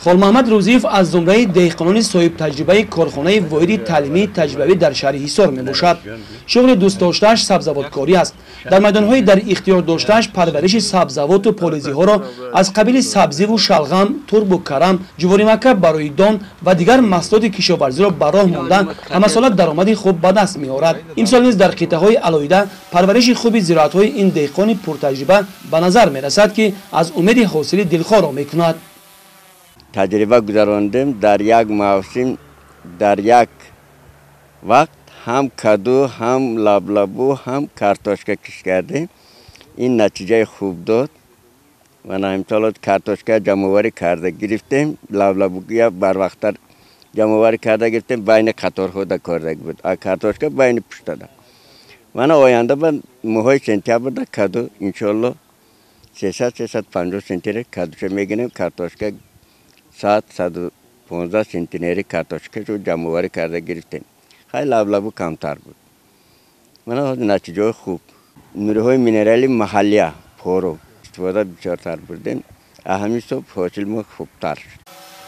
Холмаҳмад Рӯзиев аз зумраи деҳқонони соҳибтаҷрибаи корхонаи воҳиди таълимии таҷрибавӣ дар шаҳри Ҳисор мебошад. Шуғли дӯстдоштааш сабзавоткорӣ аст. Дар майдонҳои дар ихтиёр доштааш парвариши сабзавоту полизиҳоро аз қабили сабзиву шалғам, турбу карам, ҷуворимакка барои дон ва дигар маҳсулоти кишоварзиро ба роҳ монда ҳамасола даромади хуб ба даст меорад. Имсол низ дар қитъаҳои алоҳида парвариши хуби зироатҳои ин деҳқони пуртаҷриба ба назар мерасад, ки аз умеди ҳосили дилхоҳро мекунад. Таҷриба гузарондем, дар як мавсим, дар як вақт ҳам каду, ҳам лаблабу, ҳам картошка кишт кардем. Ин натиҷаи хуб дод. Мана имсол картошка ҷамъоварӣ карда гирифтем, лаблабуя барвақттар ҷамъоварӣ карда гирифтем, байни қаторҳо да карда буд, а картошка байни пуштада. Мана оянда ба моҳои сентябрда каду иншоалло 300-350 центнер кадуша мегирем, картошка 100-115 центнери картошкаро ҷамъоварӣ карда гирифтем. Хай, лаблабу камтар буд. Мана натиҷаҳои хуб. Нуриҳои минерали маҳаллия поро истифода бисёртар бурдем, ҳамин ҳисоб ҳосил мо хубтар шуд.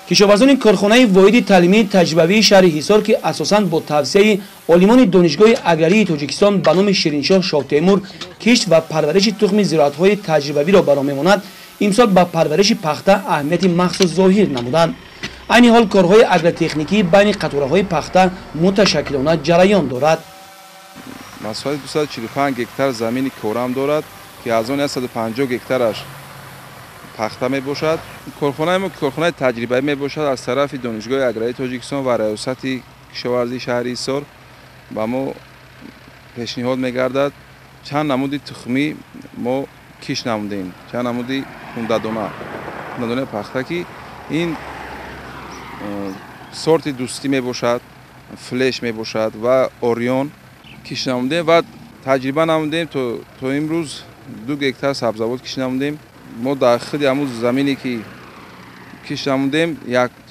Кишоварзони корхонаи воҳиди таълимии таҷрибавии шаҳри Ҳисор, ки асосан бо тавсияи олимони Донишгоҳи аграрии Тоҷикистон ба номи Шириншоҳ Шоҳтемур кишт ва парвариши тухми зироатҳои таҷрибавиро ба роҳ мемонад, имсол ба парвариши пахта аҳамияти махсус зоҳир намуданд. Айни ҳол корҳои агротехникӣ байни қатораҳои пахта муташаккилона ҷараён дорад. Масоҳати 245 гектар замини корам дорад, ки аз он 150 гектараш пахта мебошад. Корхонаи мо корхонаи таҷрибавӣ мебошад. Аз тарафи Донишгоҳи аграрии Тоҷикистон ва Раёсати кишоварзии шаҳри Ҳисор ба мо пешниҳод мегардад. Чанд намуди тухмӣ мо кишт намудем, чанд намуди хундадонаи пахта, ки ин сорти Дӯстӣ мебошад, Флеш мебошад ва Орион кишт намудем ва таҷриба намудем. То имрӯз 2 гектар сабзавот кишт намудем. Мо дар худи ҳамун замине, ки кишт намудем,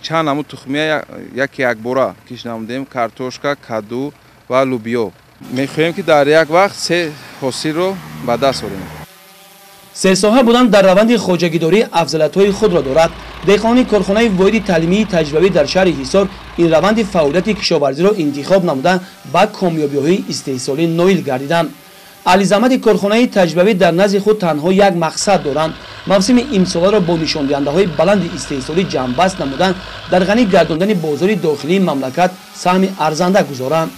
чанд намуд тухмия яке якбора кишт намудем: картошка, каду ва лубиё. Мехоҳем, ки дар як вақт се ҳосилро ба даст орем. Серсоҳа будан дар раванди хоҷагидорӣ афзалиятҳои худро дорад. Деҳқонони корхонаи воҳиди таълимии таҷрибавӣ дар шаҳри Ҳисор ин раванди фаъолияти кишоварзиро интихоб намуда ба комёбиҳои истеҳсолӣ ноил гардиданд. Аҳли заҳмати корхонаи таҷрибавӣ дар назди худ танҳо як мақсад доранд: мавсими имсоларо бо нишондиҳандаҳои баланди истеҳсолӣ ҷамъбаст намуда, дар ғанӣ гардондани бозори дохилии мамлакат саҳми арзанда гузоранд.